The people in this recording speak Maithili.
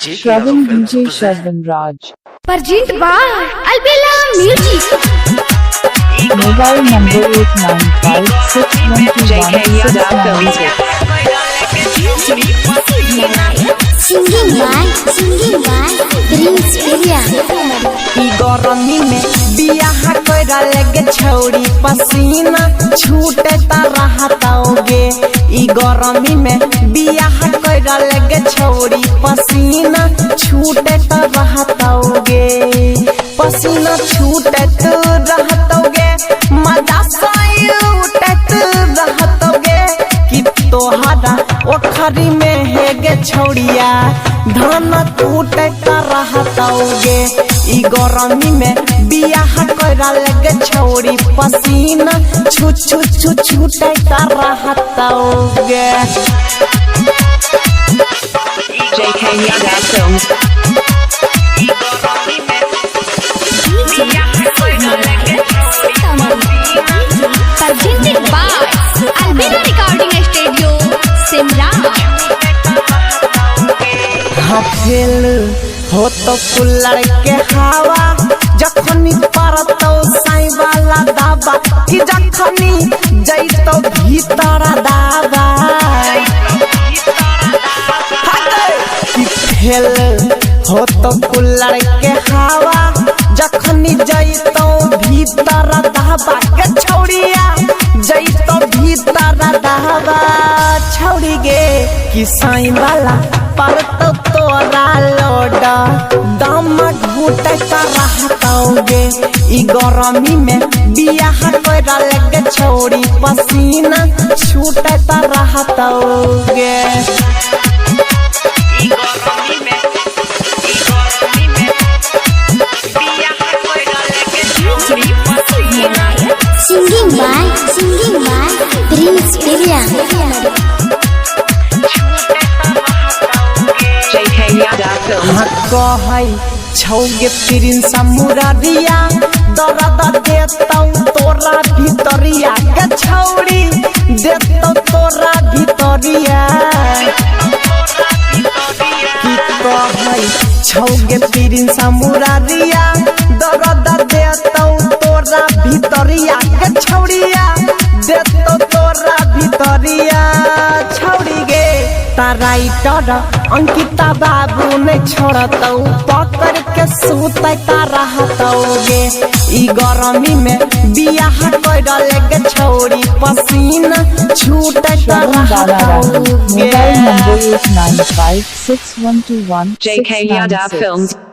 Shravan DJ Shravan Raj. Present by Albela music. Mobile number 8956121696. Singing by Prince Priya. ई गरमी में बियाह करा लगे छौरी पसीना छूटे रहताओगे। ई गरमी में बियाह करा लगे छौरी पसीना छूटे रहताओगे। पसीना छूटत रहतोगे, मजा साई उठत रहतोगे। कि तोहरा ओखरी में हेगे छौड़िया धान टूटत रहतोगे। ई गरमी में बियाह करा लगे छौरी पसीना छू छू छू छूटत रहतोगे। JK Yadav Films. Presented by Albela recording studio Simra. हाँ फेल हो तो कुल्लड़ के हवा जखनी पड़तो साई वाला दाबा, कि जखनी जैतो भीतर दाबा। कि फेल हो तो कुल्लड़ के हवा जखनी जैतो भीतर दाबा, के छौड़िया जैतो भीतर दाबा। छौड़ी गे कि साई वाला पर तो तोरा लोडा दम घुटत रहतोगे। ई गरमी में बियाह करा लगे छौरी पसीना छूटत रहतोगे। Singing by Prince Priya. JK Yadav Films. हाँ कहै छौगे प्रिंस मुरारिया दर्द देतौ तोरा भितरिया, के छौरी देतौ तोरा भितरिया। की कहै छौगे प्रिंस मुरारिया दर्द देतौ तोरा भितरिया, के छौरिया देतौ तोरा भितरिया। छौरी गे राइटर अंकिता बाबू नहीं छोड़तौ पकड़ के सुतता रहतौगे। ई गरमी में बियाह कर लगे छौरी पसीना छूटता Shravan Bala Rahul. रहतौगे। Mobile number 8956121696. JK Yadav Films.